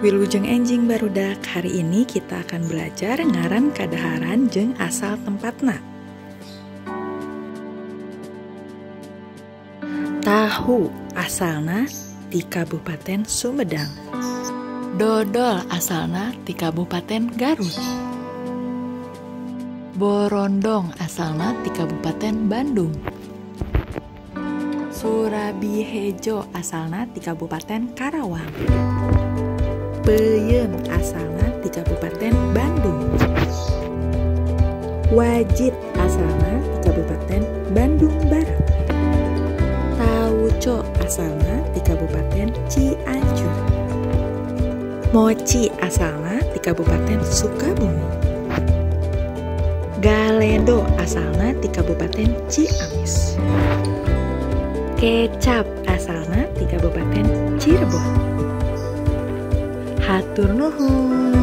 Wilujeng enjing barudak, hari ini kita akan belajar ngaran kadaharan jeung asal tempatna. Tahu asalna di Kabupaten Sumedang. Dodol asalna di Kabupaten Garut. Borondong asalna di Kabupaten Bandung. Surabi Hejo asalna di Kabupaten Karawang. Peuyeum asalna di Kabupaten Bandung. Wajit asalna di Kabupaten Bandung Barat. Tauco asalna di Kabupaten Cianjur. Mochi asalna di Kabupaten Sukabumi. Galendo asalna di Kabupaten Ciamis. Kecap asalna di Kabupaten Cirebon. Hatur nuhun.